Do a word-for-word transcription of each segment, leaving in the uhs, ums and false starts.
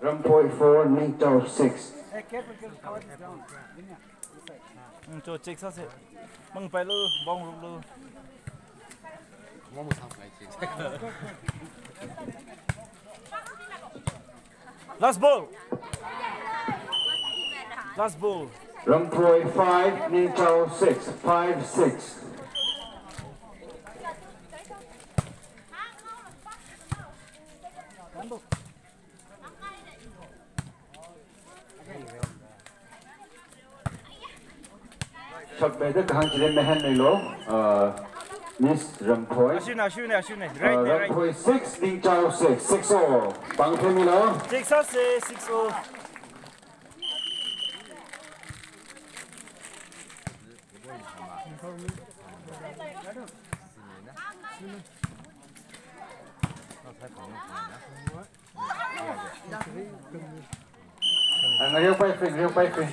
Ramphoi four, Ningchao six. Hey, careful, careful, cover this ground. Mm, cho check sāsa. Mangpailu, bong ruklu. Last ball. Last ball. Ramphoi five, Ningchao six, five six. Shot beda kahāng chili mehen nilo, uh, Miss Ramphoi. Ashuna, ashuna, ashuna. Uh, right, right. Ramphoi six, Ningchao six, six all. Pāng themilo. Six all, six all. Ngareo pai free, ngareo pai free.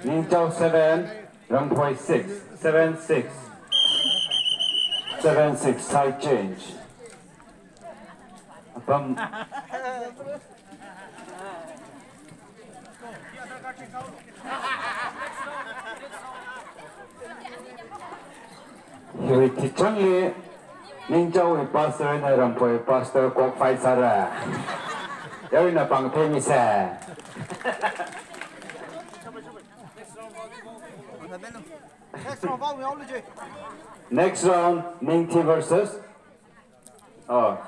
Ningchao seven, Ramphoi six, seven six. Seven six, side change. Apam. Hiwui tichangli, Ningchaowui pastor eina Ramphoi pastor kok fight sāra. Yaruina pāng themisa. Next round, Ningthi versus Oh.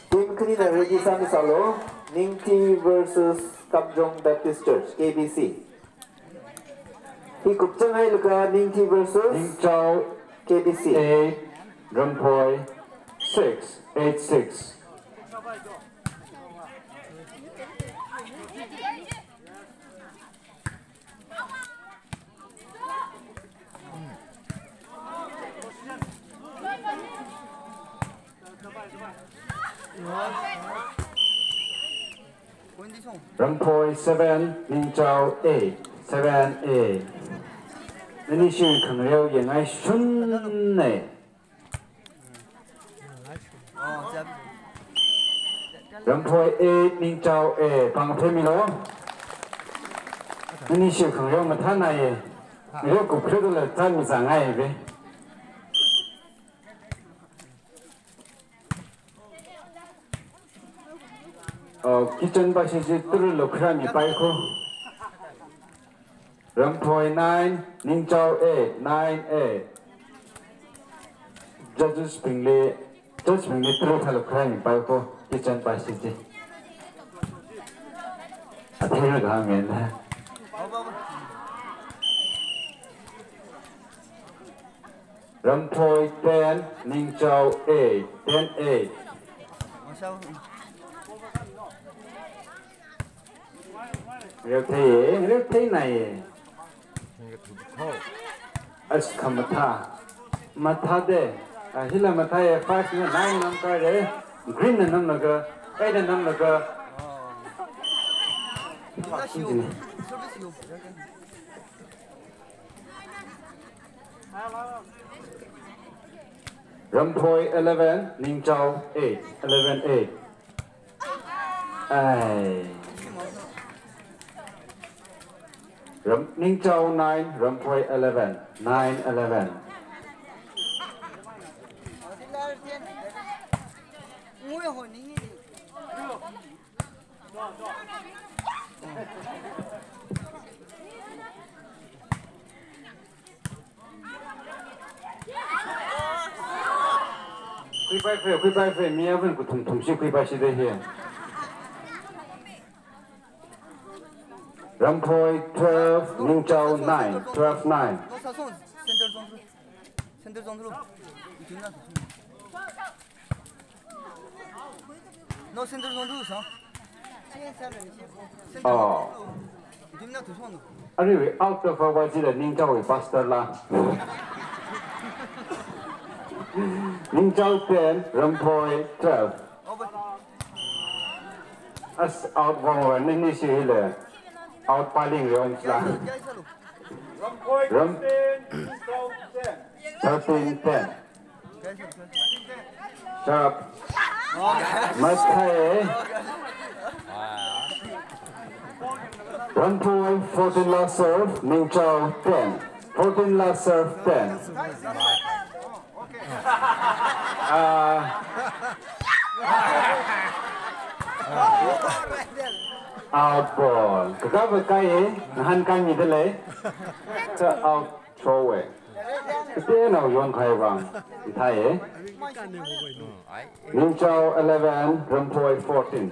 Team khanina ready sāmi sālu. Ningthi versus Kamjong Baptist Church, K B C. Hi kupchang hailaga Ningthi versus Ningchao K B C. Eight, Ramphoi six, eight six. Ramphoi seven, Ningchao eight, seven eight. Nani shi khangareo yangngai shunna. Ramphoi eight, Ningchao eight, pāng themilo. Nani shi khangareo mathānai. Ngareo kupkhuilaga chānmi sāngai be. Oh, kitchen pashi chi turu lo kharāmi pai ko. Ramphoi nine, Ningchao eight, nine eight. Judges bingli, judge bingli turu thālo kharāmi pai ko, kitchen pashi chi. Athei kahāng ngen. Ramphoi ten, Ningchao eight, ten eight. Reuthei, reutheinai. As khamathā. Mathāda. Ah, hila mathāya, five na nine nam kare. Green na namlaga, eight na namlaga. Ramphoi eleven, Ningchao eight, eleven eight. Ai. Ram-, Ningchao nine, Ramphoi eleven, nine eleven. Khuipai khui, khuipai khui, mi avun kathum thumshi khuipai shida hi. Ramphoi twelve, Ningchao nine, twelve nine. Center zone through. Center zone through. No center zone through, sir. Center zone through. Dimna tu sonu. Arui out of our jila Ningchaowui pastor la. Ningchao ten, Ramphoi twelve. As out vang vang ni ni shi hile. Out paling yong la. Ram thirteen ten. Sharp. Mathai. Ramphoi fourteen last serve, Ningchao ten. Fourteen last serve, ten. Ah. Out ball. Kakapa kai, ngahānkānmida lei. Sa out throw away. Kateonao yonkahai vang, ithai. Ningchao eleven, Ramphoi fourteen.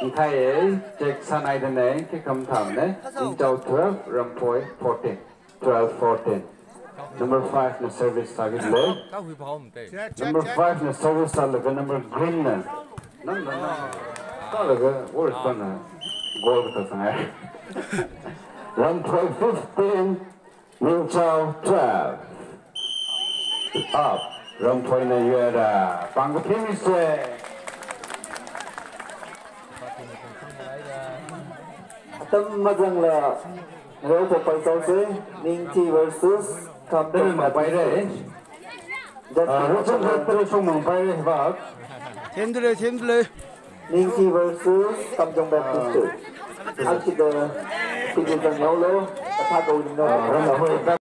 Ithai, check sānai da nei, kekam tham nei. Ningchao twelve, Ramphoi fourteen. Twelve fourteen. Number five na service sāki lei. Number five na service sālaga number green na. Nang, nang, nang. Sālaga, worst one na. Goal kathā sāngai. Ramphoi fifteen, Ningchao twelve. Up. Ramphoina yuira. Pāng kaphimisa. Atam mazangla, reo to pai tau se, Ningti versus Kamdong Baptist. Tere mang pai re. Just Ah, Rachel Baptist. Tere song mang pai re, bak. Themdalei, themdalei. Ningti versus Kamdong Baptist. Ang sida, sida zang yao lo, kata ko ni no. Ah, Ramphoi.